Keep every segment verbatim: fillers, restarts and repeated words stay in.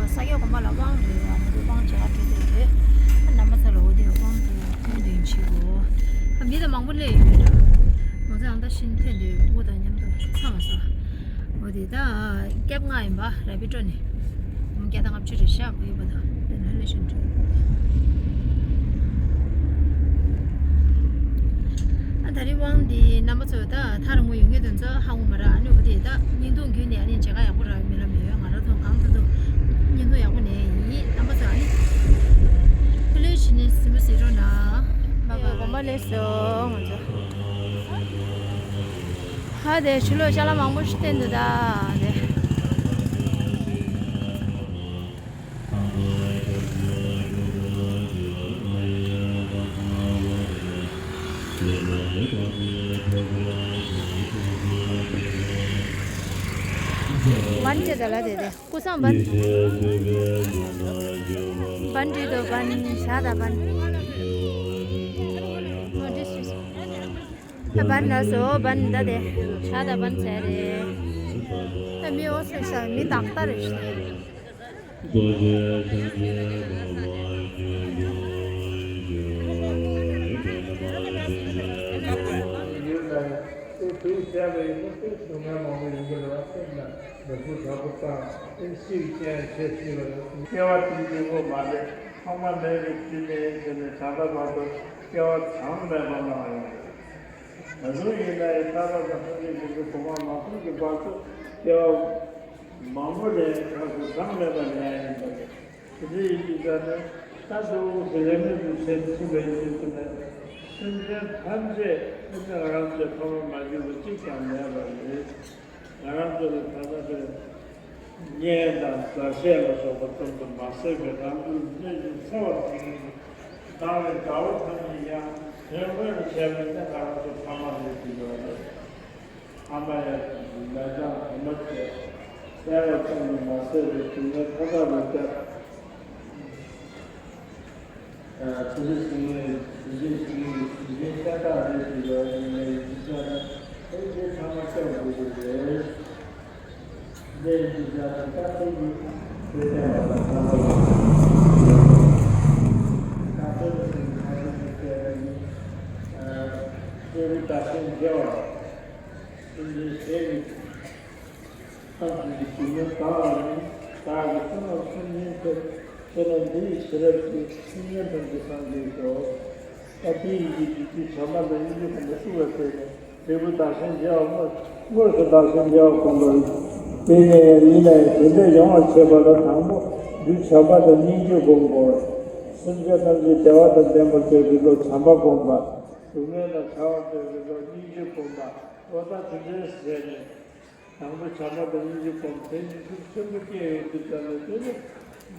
ས་སྐྱ་དགོན་པ་ལ་དབང་རེད་བ། ང་ཚོ་དབང་བྱེད་ག་འགྲོ་དེ་རེད། རྣམ་པ་ཚོ་ལ་འོ་དེ་དབང་དེ་ཐོན་དོན་བྱེད་དགོས། མི་དང་མང་པོ་སླེབས་ཡོད་རེད། ང་ཚོ་ཡང་ད་ཤིན་ཐོན་དུས་འུ་དང་མཉམ་དུ་ཚང་མ་ས། འོ་དེ་ད་སྐྱབས་ལྔ་ཡིན་པ་ར་པི་ཏྲོ་ནས། བརྒྱ་དང་ལྔ་བཅུ་རེད་ཤག་ཡོད་པ་དང་དེ་ནས་སླེབས་ཤིན་འགྲོ། ཨ་ད་རིང་དབང་འདི་རྣམ་པ་ཚོ་ད་ཐག་རིང་པོ་ཡོང་མཁན་དེ་ཚོ་ཧ་གོ་མ་ར། ཨ་ནི་འོ་དེ་ད་བརྙན་ཐུང་བརྒྱུད་ནས་ཨ་ནི་མཇལ་ཁ་ཡག་པོ་རག་མེད་ལ་མེད་ཡོད། ང་རང་ཚོ་གང་ཐུབ་ཐུབ་བརྙན་ཐུང་ཡག་པོ་ནས་ཡིན། རྣམ་པ་ཚོ་ཨ་ནི་ཕུ་ལེ་ཞི་ནས་གཟིགས་མོ་གཟིགས་རོགས་གནང་། བ་བ་དགོན་པ་སླེབས་སོང་ང་ཚོ། ཧ་དེ་ཕྱི་ལོགས་ཅ་ལག་མང་པོ་ཞིག་བསྟན་འདུག་ད་དེ། བན་ཅེ་ད་ལ་དེ་དེ་ཀུ་སང་བན། བན་འདྲི་དོ་བན་ཤ་ད་བན། ཨོ་འདྲི་སུ་སུ། ད་བན་ལ་སོ་བན་ད་དེ་ཤ་ད་བན་ཚེ་རེད། ད་མི་འོ་སུ་ཤ་མི་ཏག་ཏག་རེད་ཤ། རྡོ་རྗེ་སངས་རྒྱས་སློབ་མ་ཡོད་དུ་ཡོད་པའི་ནམ་མཁའ་ལྡན་པའི་ཡོད་ལ་ཡང་དེ་དུས་བྱས་པ་ཡིན་ན་དེ་སྡུག་བསྔལ་མང་པོ་ཡོང་གི་རེད་བ། སེམས་ལ་མི་ཁུག་དྲག་པོ་བཏང་དེ་ཤི་བའི་རྐྱེན་བྱས་ཤི་བ་རེད། སྐྱེ་བ་དེའི་འབྲས་བུ་མ་རེད། ཐོག་མ་མེད་པའི་དུས་ནས་བྱས་ནས་ད་ལྟ་བར་དུ་སྐྱེ་བ་གྲངས་མེད་པ་གནང་ཡོད་རེད། ད་དུང་ཡིན་ན་ཡང་ལྷ་རབ་དང་སངས་རྒྱས་ཀྱི་གོ་འཕང་མ་ཐོབ་ཀྱི་བར་དུ་སྐྱེ་བ་མང་པོ་ལས་གྲངས་སུ་གྲངས་མེད་པ་ལེན་ཡ་ཡིན་པ་རེད། དེ་འདྲ་ཡིན་དུས་ཙང་ནས་ད་གཙོ་བོ་དེ་ལས་མེད་དུ་ཆེན་ཕྱིན་པ་ཡིན་དུས་ཙང་ནས་སེམས་ཅན་ཐམས་ཅད་ཨེ་ཙི་ང་རང་ཚོའི་ཐོག་མ་མ་གྱུར་པ་གཅིག་ཀྱང་མེད་པ་རེད། ང་རང་ཚོ་ལ་ད་ལྟ་དེར་གཉེན་དང་མཛའ་བཤེས་ལ་སོགས་པ་ཙམ་དུ་མ་ཟད་པའི་རང་ལུས་གནོད་ཅིང་འཚེ་བར་བྱེད་མཁན་གྱི་སྡང་བའི་དགྲ་བོ་ཐམས་ཅད་ཡང་དོན་དངོས་ལ་བྱས་པ་ཡིན་ན་ང་རང་ཚོ་ཕ་མ་རེད་ཅེས་ཡོད་རེད། ཕ་མ་ཡང་ལས་ཀྱང་བུ་མོ་བྱས། བསད་པ་ཙམ་དུ་མ་ཟད་པའི་སྡུག་བསྔལ་མཐའ་དག་ལ་སྐྱབས། དེ་འདྲ་བྱུང་ནས་དེ་འདྲ་བྱུང་ནས་དེ་འདྲའི་ཤ་སྟག་རེད་ཅེས་ཡོད་ཡིན་ནའི་ཅི་བྱ་ན་དེ་འདྲའི་ཐ་མ་སྐྱབས་དགོས་ཀྱི་རེད། འདི་ཅི་བྱ་ན་ད་དེ་གི་དེ་བསྟན་པ་དང་ཐ་མ་ལ་ད་དེ་ལ་སེམས་ཁ་ཤས་ཀྱིས་བཤད་པ་ཡིན། སྐྱེས་བུ་བདག་གཞན་བརྗེ་བ་སེམས་ཅན་གཞན་གྱི་ཐམས་ཅད་ཀྱི་སྡུག་བསྔལ་དག་ལ་ནི་བདག་གིས་བསོད་ནམས་མཚན་ཉིད་ཐོབ། བསོད་ནམས་འདི་ཡི་ཤེས་རབ་ཀྱིས་སེམས་ཅན་ཐམས་ཅད་སངས་རྒྱས་ཤོག། ད་དེ་ཡི་གེ་བདུད་རྩི་བྱམས་པ་དང་སྙིང་རྗེ་སྒོམ་པ་བཅུ་པ་བྱས་ནས་འབྲས་བུ་བདག་གཞན་བརྗེ་བ་སྔོན་དངོས་སུ་བདག་གཞན་བརྗེ་བ་སྒོམ་པ་རེད། དེ་ནས་ཡིན་ན་ཡང་དེ་འདྲ་ཡོང་བར་བྱེད་པ་ལ་དང་པོ་བདུད་བྱམས་པ་དང་སྙིང་རྗེ་སྒོམ་དགོས། སེམས་ཅན་ཐམས་ཅད་བདེ་བ་དང་ལྡན་པར་འདོད་པའི་བློ་བྱམས་པ་སྒོམ་པ། སྡུག་བསྔལ་དང་བྲལ་བར་འདོད་པའི་བློ་སྙིང་རྗེ་སྒོམ་པ། འོ་ད་དེ་འདྲའི་ཟེར་ནས། དང་པོ་བྱམས་པ་དང་སྙིང་རྗེ་སྒོམ་དེ་གཉིས་ཤུགས་ཆེན་པོ་སྐྱེ་ཡོང་དུས་ཙམ་ལ་དེ་ནི།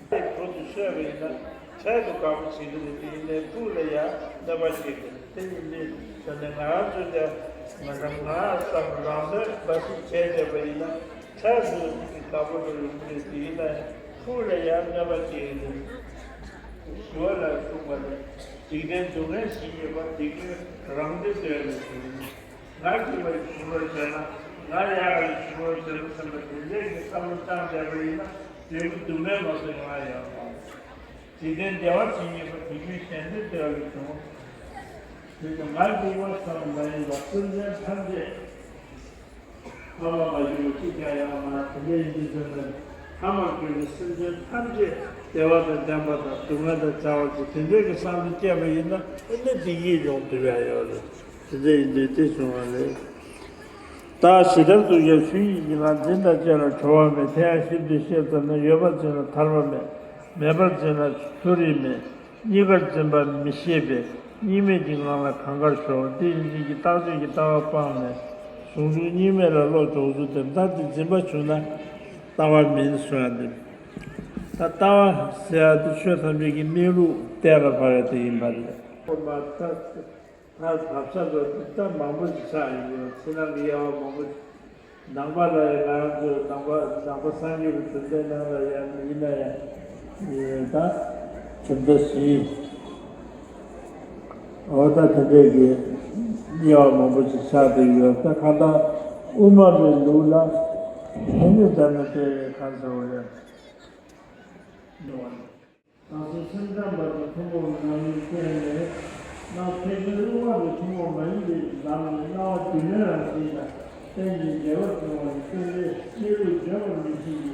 ལྷའི་བུ་དེ་གསོས་པ་ཡིན་ན་འཕྲལ་དུ་དགའ་པོ་བྱེད་ཀྱི་རེད། དེ་ཡིན་ནའི་ཕྲུ་གུ་ལ་ཡང་གནོད་པ་བྱེད་ཀྱི་རེད། དེ་ཡིན་དུས་ཙམ་ནས་ང་རང་ཚོས་ཀྱང་ང་རང་ང་བསམ་རང་དོན་འབའ་ཞིག་བྱས་བསྡད་པ་ཡིན་ན་འཕྲལ་དུ་དགའ་པོ་འགྲོ་ཡོང་གི་རེད། དེ་ཡིན་ན་ཕྲུ་གུ་ལ་ཡང་གནོད་པ་བྱེད་ཀྱི་རེད། ཞི་བ་ལྷས་གསུངས་པ་ནི་འཇིག་རྟེན་སྡུག་བསྔལ་ཞི་བྱེད་པ། སྡིག་ཀུན་རང་བདེ་འདོད་ནི་ཞི། ང་སྐྱིད་པ་ཞིག་བྱུང་བར་བྱས་ན། ང་ཡག་པ་ཞིག་བྱུང་བར་བྱས་ན་བསམ་པ་དེ་འདྲའི་གི་བསམ་བློ་བཏང་བསྡད་པ་ཡིན་ན་འབྲས་བུ་སྡུག་བསྔལ་མ་གཏོགས་ཡོང་ཡ་ཡོད་མ་རེད། འཇིག་རྟེན་བདེ་བ་ཇི་སྙེད་པ། སྡིག་ཀུན་གཞན་བདེ་འདོད་ལས་བྱུང་། དེ་ནི་ང་སྐྱིད་པ་ཙམ་མ་ཡིན་པར་སེམས་ཅན་ཐམས་ཅད་ཕ་མ་མ་གྱུར་པ་གཅིག་ཀྱང་ཡོད་མ་རེད། དེ་འདྲ་ཡིན་དུས་ཙམ་ནས་ཕ་མར་གྱུར་པའི་སེམས་ཅན་ཐམས་ཅད་བདེ་བ་དང་ལྡན་པ་དང་སྡུག་བསྔལ་དང་བྲལ་བར་བྱེད། དེ་འདྲའི་གི་བསམ་བློ་སྐྱེས་པ་ཡིན་ན་ཨ་ནི་བདེ་སྐྱིད་ཡོང་ཐུབ་ཡ་ཡོད་རེད། དེ་འདྲ་ཡིན་དུས་དེ་བྱུང་བ་རེད། བདག་ཞི་ཁྲག་འདུ་ཁྱེར་ཆུ་ཡི་ཉི་ཁར། འཛིན་དང་བཅས་ལ་གྲོལ་བ་མེད། དེ་ཡང་ཞིབ་ཏུ་ཤེས་ཙམ་ན། ཡོད་པར་འཛིན་ལ་ཐར་པ་མེད། མེད་པར་འཛིན་ལ་མཐོ་རིས་མེད། གཉིས་ཀར་འཛིན་པ་མི་ཤེས་པས། གཉིས་མེད་ཀྱི་ངང་ལ་གང་དགར་ཞོག། འདི་ཡིན་ཅིག་གི་རྟག་ཆོས་ཀྱི་ལྟ་བ་སྤངས་ནས་ཟུང་འཇུག་གཉིས་མེད་ལ་བློ་ལྗོངས་སུ་སྟེ། ད་འདི་འཛིན་པ་བྱུང་ན་ལྟ་བ་མིན་གསུང་ཡ་འདི། ད་ལྟ་བ་ཟེར་ཡ་འདི་ཆོས་ཐམས་ཅད་ཀྱི་གནས་ལུགས་གཏན་ལ་ཕབ་ཡ་དེ་ཡིན་པ་རེད། ཁོ་མ་ད་ད་བབ་ས་འགྲོ་དུས་ད་མང་པོ་ཞིག་ཆགས་ཡོང་གི་རེད། ཕྱི་ནང་གི་དབྱེ་བ་མང་པོ་ཞིག་ནང་པ་ལ་ཡང་ང་རང་ཚོའི་ནང་པ་ནང་པ་སངས་རྒྱས་པའི་དོན་ཚན་ནང་ལ་ཡང་ཡིན་ན་ཡང་ད་དོན་ཚན་བཞི། འོ་ད་དེ་འདྲས་ཀྱི་དབྱེ་བ་མང་པོ་ཞིག་ཆགས་བསྡད་ཡོད། ད་གང་ལྟར་དབུ་མ་པའི་ལུགས་ལ་ཐོག་མའི་ཟླ་ནས་བལྟས་པའི་ཁ་ཟེར་བ་ཡང་། གནང་བ་ནི། བདག་སོགས་སེམས་ཙམ་པ་དང་ཐུན་མོང་བའི་ལམ་ལུགས་བསྟན་ནས། སྣང་ཕལ་ཆེར་བསླུ་བ་དང་ཐུན་མོང་མ་ཡིན་པའི་ལམ་ནས་སྣང་བ་སྒྱུ་མའི་རང་བཞིན་དང་རྟེན་ཅིང་འབྲེལ་བར་འབྱུང་བ་ནི་རྟེན་འབྲེལ་གནས་ལུགས་བརྗོད་པར་མི་བྱེད་ཀྱི་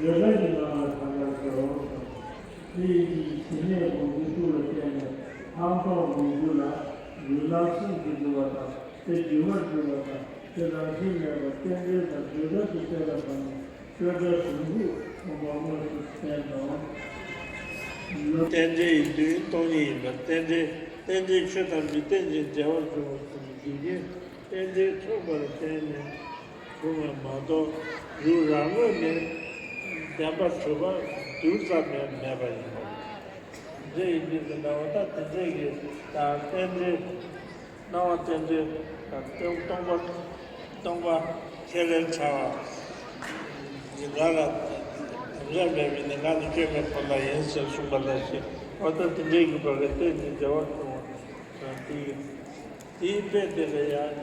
བརྗོད་བྲལ་གྱི་ངང་ལ་གང་ལྟར་འགྲོ། དེ་ཡི་དུས་ཀྱི་ཞི་གནས་སྒོམ་ཚུལ་དྲུག་ལ་བརྟེན་ནས་ལྷག་མཐོང་སྒོམ་ཚུལ་ལ་ལུས་ལམ་གསུམ་གྱིས་སྒྲུབ་པ་དང་། དེ་སྒྱུ་མར་སྒྲུབ་པ་དང་། དེ་རང་བཞིན་མེད་པར་རྟེན་འབྲེལ་དང་བརྗོད་བྲལ་དུ་བལྟས་པ་དང་། སྤྲོས་བྲལ་ཟུང་འཇུག་སྟོང་པ་དངོས་སུ་བསྟན་ཏོ། རྟེན་འབྲེལ་ཡིན་དུས་སྟོང་ཉིད་ཡིན་པར་རྟེན་འབྲེལ། རྟེན་འབྲེལ་ཆོས་ཐམས་ཅད་རྟེན་ཅིང་འབྲེལ་བར་འབྱུང་བ་ཟེར་བའི་རྒྱུ་རྐྱེན་རྟེན་འབྲེལ་མཚུངས་པར་བསྟན་ནས་བྱུང་བ་མ་གཏོགས། ཡུལ་རང་ངོས་ནས་བདེན་པར་གྲུབ་པ་རྡུལ་ཙམ་ཡང་མེད་པ་ཡིན་པ། འདི་ཡིན་དུས་ཀྱི་ནང་བ་ད་དེ་འདྲས་ཀྱི་དང་རྟེན་འབྲེལ། སྣང་བ་རྟེན་འབྲེལ་དང་སྟོང་པ། སྟོང་པ་ཁས་ལེན་བྱ་བ་ཡིན་ང་ལ་དམ་བཅའ་མེད་པས་ནི་ང་ནི་སྐྱོན་མེད་ཁོ་ན་ཡིན་ཟེར་གསུངས་པ་ནང་བཞིན། འོ་ད་དེ་འདྲས་ཀྱི་བར་ལ་བརྟེན་ནས་འབྲེལ་བར་འབྱུང་བ་དང་དེ་ཡིན། དེའི་དཔེ་དེ་ལ་ཡང་།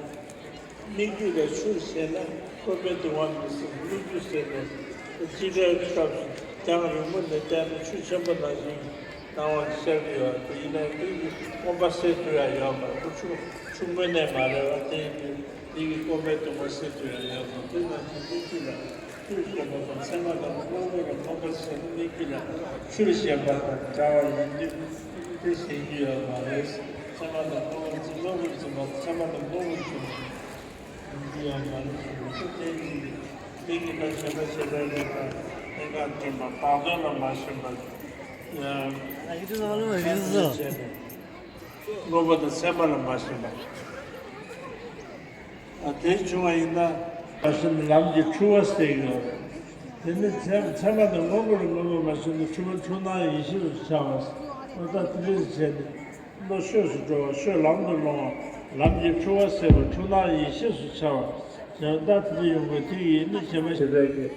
སྨིག་རྒྱུ་ལ་ཆུར་བྱས་ན་ཀོ་པའི་གདུང་བ་མི་སྲིད། སྨིག་རྒྱུ་ཟེར་ནས་དཔྱིད་ཀའི་སྐབས་སུ་རྒྱང་རིང་པོ་ནས་བལྟས་ན་ཆུ་ཆེན་པོ་ནང་བཞིན་སྣང་བ་ཤར་གྱི་ཡོད་དེ། ཡིན་ནའི་དེ་ཡིས་སྐོམ་པ་སེལ་ཐུབ་ཡ་ཡོད་མ་རེད། ཆུ་ཆུ་དངོས་གནས་མ་རེད་བ། དེ་ཡིན་དུས་དེ་ཡིས་སྐོམ་པའི་གདུང་བ་སེལ་ཐུབ་ཡ་ཡོད་མ་རེད། དེ་ནང་བཞིན་སྨིག་རྒྱུ་ལ། ཆུ་ཆེན་པོ་དང་ཚེར་མ་དང་སྔོན་པོ་ལ་སྔོན་པོ་ཟེར་ན་སྨིག་རྒྱུ་ལ་ཆུར་བྱས་པ་དང་འདྲ་བ་ཡིན་དུས་དེ་ཟེར་རྒྱུ་ཡོད་མ་རེད། ཚེར་མ་དང་སྔོན་པོ་ཟེར་སྔོན་པོ་ཟེར་མ་ཚེར་མ་དང་སྔོན་པོ་བྱུང་ཡིན་རྒྱུ་ཡོད་མ་རེད་ཟེར་ནས་ཆུ་རྟེན་གྱི་སྨིག་རྒྱུ་དང་ཞེན་པ་ཞེ་སྡང་གི་དང་གནས་སྐབས་སྟོན་པ་བདག་དོན་ལ་མ་ཞེན་པ་ཡང་ཨ་ཁི་ཏི་ལ་ལ་ཡིན་ཟེར། སྔོན་པོ་དང་ཚེར་མ་ལ་མ་ཞེན་པ། ཨ་དེ་བྱུང་བ་ཡིན་ན། མ་ཞེན་ན་ལམ་གྱི་འཁྲུལ་བ་སེལ་གྱི་ཡོད་རེད། དེ་ནི་ཚེ་ཚེར་མ་དང་སྔོན་པོ་ལ་སྔོན་པོ་མ་ཞེན་ན་འཁྲུལ་པ་འཁྲུལ་སྣང་ཡེ་ཤེས་སུ་འཆར་བ། ཨ་ད་དེ་འདྲ་བྱས་ནས་བློ་ཆོས་སུ་འགྲོ་བ། ཆོས་ལམ་དུ་སློང་བ། ལམ་གྱི་འཁྲུལ་བ་སེལ་བ། འཁྲུལ་སྣང་ཡེ་ཤེས་སུ་འཆར་བ། ཡང་ད་དེ་འདྲ་ཡོང་དགོས་དེ་ཡིན་ན་ཞེན་པ་ཞེ་སྡང་གི་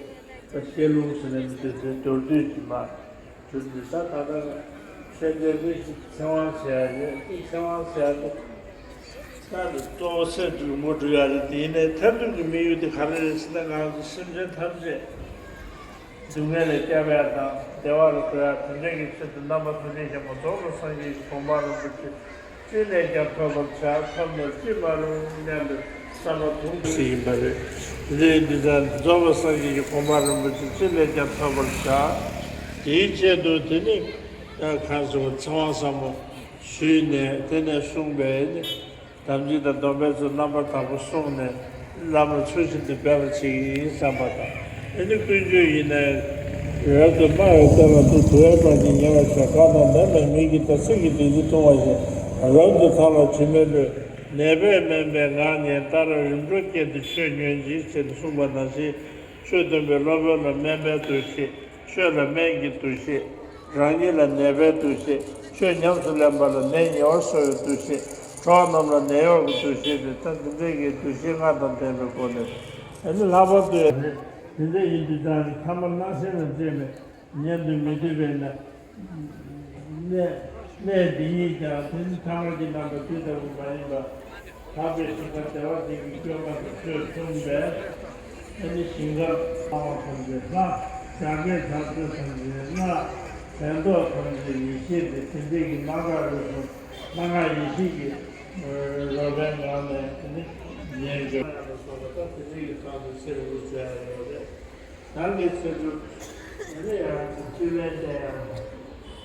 ད་ཤེས་ལུགས་ཟེར་ནས་མི་འདོད་དེ་མདོར་བསྡུས་ཀྱི་མ། གྲུབ་ནས་ད་ད་ལྟ་ནས་ཚེ་འདས་མི་ཞིག་ཚེ་དབང་ཟེར་ཡ་ཡོད། ཚེ་དབང་ཟེར་ཡ་དེ་ད་ནི་གཙོ་བོ་ཚེ་འདི་ལ་ངོ་སྤྲོད་ཡ་རེད། དེ་ཡིན་ནའི་མཐར་ཐུག་གི་དམིགས་ཡུལ་དེ་ག་རེ་རེད་ཟེར་ན། ང་ཚོ་སེམས་ཅན་ཐམས་ཅད་སྡུག་བསྔལ་ལས་སྐྱོབ་ཡ་དང་བདེ་བ་ལ་འགོད་ཡ་དེ་འདྲ་གི་ཆེད་དུ་རྣམ་པ་ཐམས་ཅད་མཁྱེན་པ་རྫོགས་པའི་སངས་རྒྱས་ཀྱི་གོ་འཕང་རིན་པོ་ཆེ་ཅི་ནས་ཀྱང་ཐོབ་པར་བྱ། ཐོབ་ནས་ཅི་མ་རུང་སྙམ་པའི་བསམ་པ་དུང་དུ་ཡིན་པ་རེད། དེ་ཡིན་དུས་ད་རྫོགས་པའི་སངས་རྒྱས་ཀྱི་གོ་འཕང་རིན་པོ་ཆེ་ཅི་ནས་ཀྱང་ཐོབ་པར་བྱ། དེའི་ཆེད་དུ་དེ་ནི་གང་ཟེར་བ་ཚེ་དབང་ཟབ་མོ་ཞུས་ནས་དེ་ནས་གསུངས་པས་ནི། དམ་ཚིག་དང་སྡོམ་པའི་ཚུལ་རྣམ་པར་དག་པ་བསྲུངས་ནས་བླ་མ་ཚུལ་བཞིན་དུ་འབད་པར་བྱེད་ཀྱི་ཡིན་བསམ་པ་དང་། ཨ་ནི་ཀུན་སྤྱོད་ཡིན་ནའི། རབ་ཏུ་སྨྲ་བའི་བསྟན་པ་འདི། དུ་བའི་གཏམ་གྱིས་ཉེ་བར་བཤད། གང་དང་ལྡན་པའི་མིག་གིས་ལྟ། ཚིག་གིས་བདུད་རྩི་བཏུང་བ་བཞིན། རབ་ཏུ་ཐར་ལ་དྲི་མེད་ལུས། ནད་པས་དམན་པའི་ངག་ཉན་ལྟར། རིམ་གྲོ་བསྐྱེད་དེ་ཆོས་ཉོན་ཅིག་ཟེར་ནས་གསུངས་པ་ནང་བཞིན། ཆོས་སྟོན་པས་སློབ་དཔོན་ལ་སྨན་པའི་འདུ་ཤེས། ཆོས་ལ་སྨན་གྱི་འདུ་ཤེས། རང་ཉིད་ལ་ནད་པའི་འདུ་ཤེས། ཆོས་ཉམས་སུ་ལེན་པ་ལ་ནད་ཉེ་བར་གསོ་བའི་འདུ་ཤེས། གྲོགས་རྣམས་ལ་ནད་གཡོག་གི་འདུ་ཤེས་ཏེ། ད་འདི་འདྲའི་གི་འདུ་ཤེས་ལྔ་དང་ལྡན་པའི་སྒོ་ནས། ཨ་ནི་ལྷག་པར་དུ་ཡང་དེ་འདྲ་ཡིན་དུས་ད་ནི་ཐ་མ་སྣང་ཞེན་ལ་བརྟེན་ནས་ཉན་དུ་མི་བཏུབ་པས་ན། གནས་གནས་འདི་ཉིད་ཀྱང་དེ་ནི་ཐ་མལ་གྱི་རྣམ་པ་དེ་ལྟ་བུ་མ་ཡིན་པ། དག་པའི་ཞིང་ཁམས་བདེ་བ་ཅན་གྱི་སྐྱོབ་པ་དང་ཆོས་མཚུངས་པས། ཨ་ནི་ཞིང་ཁམས་སྣང་བ་ཐམས་ཅད་ལྷ། སྦྱངས་པས་བྱང་ཆུབ་ཐམས་ཅད་ལྔ། ཕན་འདོགས་ཐམས་ཅད་ཡེ་ཤེས་ཏེ། དེ་འདྲའི་གི་སྣང་གྲགས་རིག་གསུམ་སྣང་ངག་ཡེ་ཤེས་ཀྱི་རོལ་པའི་ངང་ནས་ཨ་ནི་ཉན་དགོས། ལ་སོགས་པ་དང་དེ་འདྲའི་གི་ཐོག་ནས་ཚེ་རིང་པོ་བྱས་ཡོད་རེད། ད་ངས་ཚེ་སྒྲུབ་ནི་ཡང་ཚེ་ཚུལ་ལེན་བསྟན་ཡང་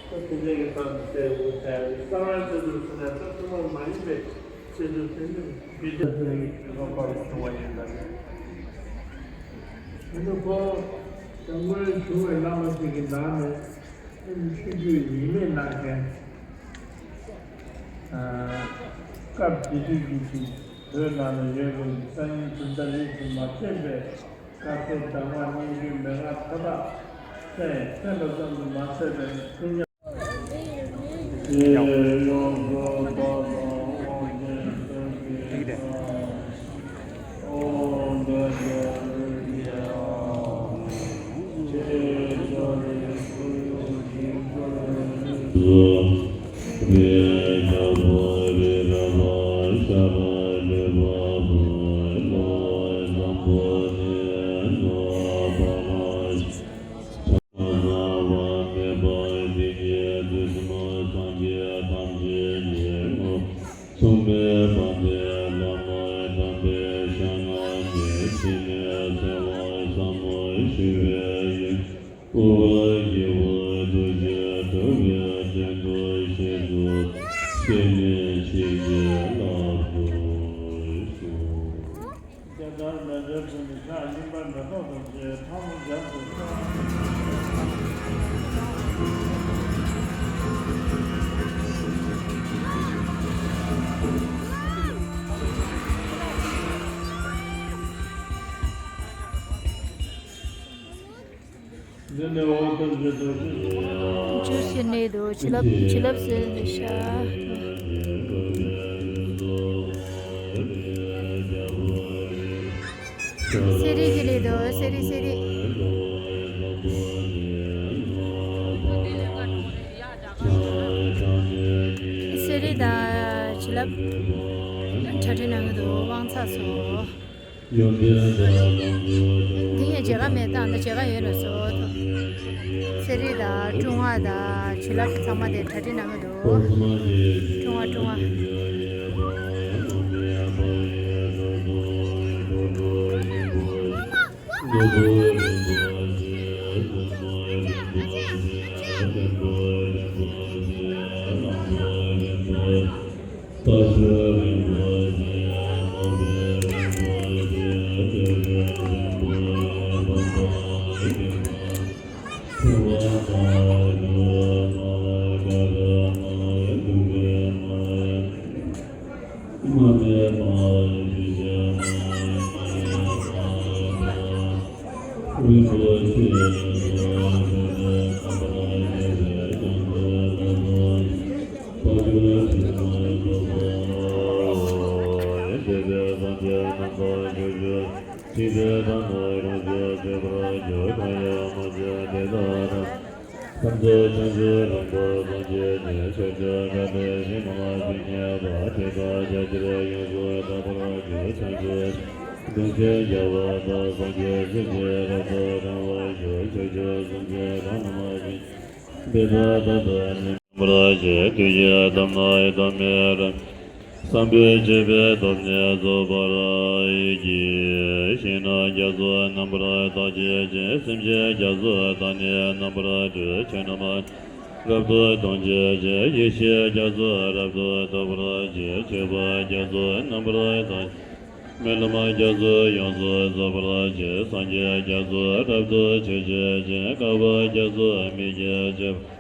ད་དེ་འདྲའི་གི་ཐོག་ནས་ཚེ་སྒྲུབ་བྱ་ཡི། གསང་བའི་ཚེ་སྒྲུབ་ཟེར་ནས་ད་ཐུན་མོང་མ་ཡིན་པའི་ཚེ་སྒྲུབ་དེ་ནི་བི་ཏ་ཚེ་རིང་གི་ལོ་པར་བྱུང་བ་ཡིན་ལ། དེ་ནི་ཁོ་དང་སྔོན་བྱུང་བའི་བླ་མ་ཞིག་གི་ནང་ནས་ཆོས་བརྒྱུད་ཡིན་མིན་གནང་མཁན། སྐབས་དེ་དུས་ཀྱི་བོད་ནང་ལ་ཡོད་པའི་སང་ཉིན་གྲུབ་མཐའ་རིས་སུ་མ་ཆད་པའི་དཀའ་ཚེགས་གདམས་ངག་སྙན་བརྒྱུད་མན་ངག་མཐའ་དག་གསན་གསན་པ་ཙམ་དུ་མ་ཟད་པའི་ཐུགས་ཉམས། པའི་ཡུལ། སྐུ་པར་གྱི་བར་དུ་བཅད་གྲུབ་པའི་དོན་དུ་ཞེས་སུ་ཞལ་ནས་ཆེས་ཆེར་བསླབ་ཏུ་གསོལ། དེ་ལྟར་མཎྜལ་ཕུལ་ནས་ཕྱག་གཡོན་པ་མེ་ཏོག་དང་བཅས་ཐལ་མོ་སྦྱར་ཏེ་ཕྱག་འཇུ་ཞིག་གནས་དུ་བྱིན་རླབས་བྱིན་རླབས་ཟེར་ནས་བྱ། སེ་རི་གི་ལས་དོ་སེ་རི་སེ་རི། སེ་རི་དང་བྱིན་རླབས་གྲ་སྒྲིག་གནང་གི་འདུག་དབང་ཚར་སོང་། འདི་ཡང་མཇལ་ཁ་མེད་སྟངས་ལ་མཇལ་ཁ་ཡོད་ལ་སོ། གསེར་རི་དང་ཀྲུང་ཧྭ་དང་བྱིན་རླབས་ཚང་མ་དེ་གྲ་སྒྲིག་གནང་གི་འདུག་ཀྲུང་ཧྭ་ཀྲུང་ཧྭ། རྣམ་པར་བཅད་དུས་ཀྱི་གདམས་ངག་གདམས་ངག་རྣམ་པར་བསམ་པའི་བཅས་པའི་སྟོབས་ནི་རྫོགས་པར་བགྱི། ཞིང་ན་རྒྱ་མཚོ་རྣམ་པར་དག་བྱེད་ཅིང་། སེམས་ཅན་རྒྱ་མཚོ་དག་ནི་རྣམ་པར་སྒྲོལ། ཆོས་རྣམས་རབ་ཏུ་སྟོན་བྱེད་ཅིང་། ཡེ་ཤེས་རྒྱ་མཚོ་རབ་ཏུ་ཐོབ་པར་བྱེད། མཆོད་པ་རྒྱ་མཚོ་རྣམ་པར་དག་སྨོན་ལམ་རྒྱ་མཚོ་ཡོངས་སུ་རྫོགས་པར་བྱེད། སངས་རྒྱས་རྒྱ་མཚོ་རབ་ཏུ་མཆོད་བྱེད་ཅིང་། བསྐལ་པ་རྒྱ་མཚོ་མི་སྐྱེ་མཆོད་པར།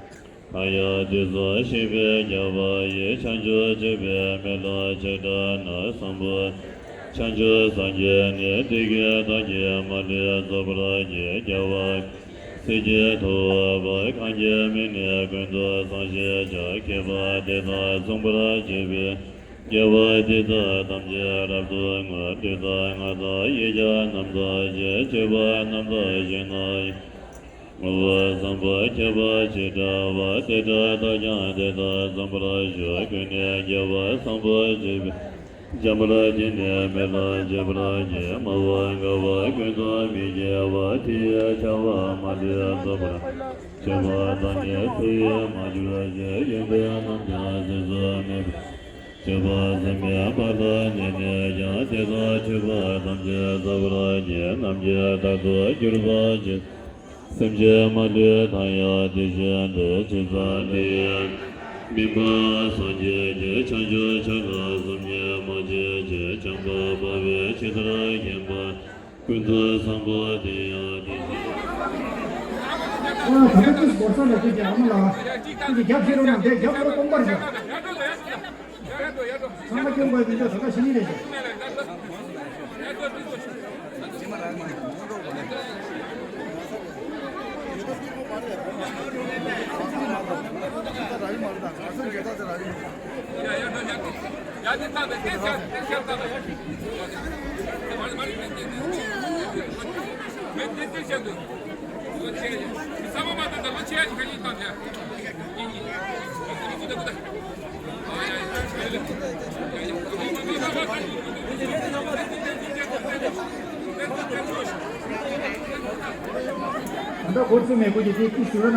ཡང་དུས་གསུམ་གཤེགས་པའི་རྒྱལ་བ་ཡི། བྱང་ཆུབ་སྤྱོད་པའི་མེ་ལྷ་བྱེ་བྲག་སྣ་བཟང་པོ། བྱང་ཆུབ་སངས་རྒྱས་ནི། བདེ་དགེ་དག་གི་མ་ལུས་རྫོགས་པར་བགྱི། རྒྱལ་བ་སྲས་ཀྱི་ཐུ་བོ་གང་གི་མིང་ནི་ཀུན་ཏུ་བཟང་ཞེས་བྱ། མཁས་པ་དེ་དག་མཚུངས་པར་བྱས་པའི། རྒྱལ་བ་དེ་དག་ཐམས་ཅད་རབ་ཏུ་བསྔོ། ལུས་དང་ངག་དང་ཡིད་ཀྱང་རྣམ་དག་བྱས། སྤྱོད་པ་རྣམ་དག་བཞིན་དུ་ཡང་། ངོ་བོ་བཟང་པོ་ཁྱད་པར་ཅི་འདྲ་བ། དེ་འདྲ་དག་ཀྱང་དེ་དག་མཚུངས་པར་ཤོག །ཀུན་ནས་རྒྱལ་བ་བཟང་པོ་སྤྱོད་པའི། འཇམ་དཔལ་དེ་ནི་མེ་ལྷ་བྱེ་བྲག་གི། སྨྲ་བ་དགའ་བ་ཀུན་ཏུ་མི་སྐྱེ་བ། དེ་ཡི་བྱ་བ་མ་ལུས་རྫོགས་པར། སྤྱོད་པ་དག་ནི་ཚེ་ཡི་མ་གྱུར་ཅིག །ཡོན་ཏན་རྣམས་ཀྱང་ཚིགས་སུ་མེད་པ། སྤྱོད་པ་ཟད་མེད་པ་དག་ནི་ནས་ཀྱང་། དེ་དག་མཆོད་པ་ཐམས་ཅད་རྫོགས་པར་བགྱི། ནམ་མཁའི་མཐའ་སྟོང་གྱུར་པ་ཇི་ལྟར། སེམས་ཅན་མ་ལུས་མཐའ་ཡས་དེ་བཞིན་ཏེ། ཇི་ཙམ་ལས་ཡང་མིན་པ་སངས་རྒྱས་ཀྱི། བྱང་ཆུབ་ཕྱོགས་ལ་བསམ་གྱིས་མ་ཁྱབ་ཅིང་། བྱམས་པ་དཔའ་བོས་ཇི་ལྟར་མཁྱེན་པ། ཀུན་ཏུ་བཟང་པོ་དེ་ཡང་དེ་བཞིན། ཨ་ད་ལྟ་དུས་སྒོར་ས་ལ་ཁྱེད་ཀྱི་ཨ་མ་ལགས་ཁྱེད་ཀྱི་རྒྱབ་ཕྱི་རོལ་ནང་དེ་རྒྱབ་ཁོ་ར་སྟོང་པར་བཞག་ཚང་མ་སྐྱོན་དགོས་དུས་ཚོད་ད་ལྟ་ཤི་ནི་རེད་ཤག་ད་ལྟ་སྒོར་ཚུགས་མེད་དགོས་ཀྱི་དེ་ཏི་ཞུ་ར་ན།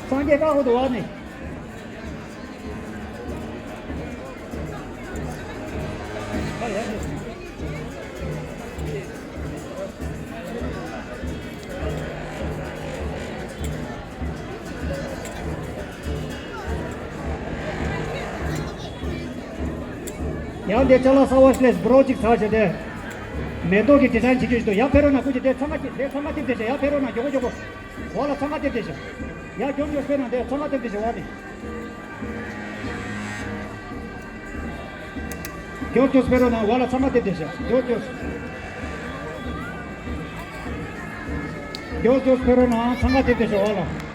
སངས་རྒྱས་བཀའ་འོག་ཏུ་བ་ནི། ཡང་དེ་ཅ་ལག་གསར་བ་ཞིག་ལས་བྲོ་གཅིག་ཚར་བྱས་ཏེ། མེ་ཏོག་གི་དྲི་ཆང་བྱེད་རྒྱུ་ཞིག་འདུག་ཡར་ཕེབས་རོགས་གནང་། སྐུ་མཁྱེན་དེ་ཚང་མ་དེ་ཚང་མ་ཐེབས་བསྡད་ཤག་ཡར་ཕེབས་རོགས་གནང་། མགྱོགས་པོ་མགྱོགས་པོ། འོག་ལ་ཚང་མ་ཐེབས་བསྡད་ཤག་ཡར་མགྱོགས་མགྱོགས་ཕེབས་གནང་། དེ་ཚང་མ་ཐེབས་བསྡད་ཤག་འོག་ནས། མགྱོགས་མགྱོགས་ཕེབས་རོགས་གནང་། འོག་ལ་ཚང་མ་ཐེབས་བསྡད་ཤག་མགྱོགས་མགྱོགས། མགྱོགས་མགྱོགས་ཕེབས་རོགས་གནང་། ཚང་མ་ཐེབས་བསྡད་ཤག་འོག་ལ།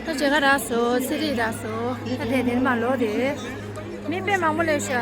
ད་མཇལ་ཁ་རག་སོང་། ཚེ་རིང་རག་སོང་། ད་དེ་དེར་མ་ལོག་རེད། མི་དཔེ་མང་པོ་སླེབས་ཤག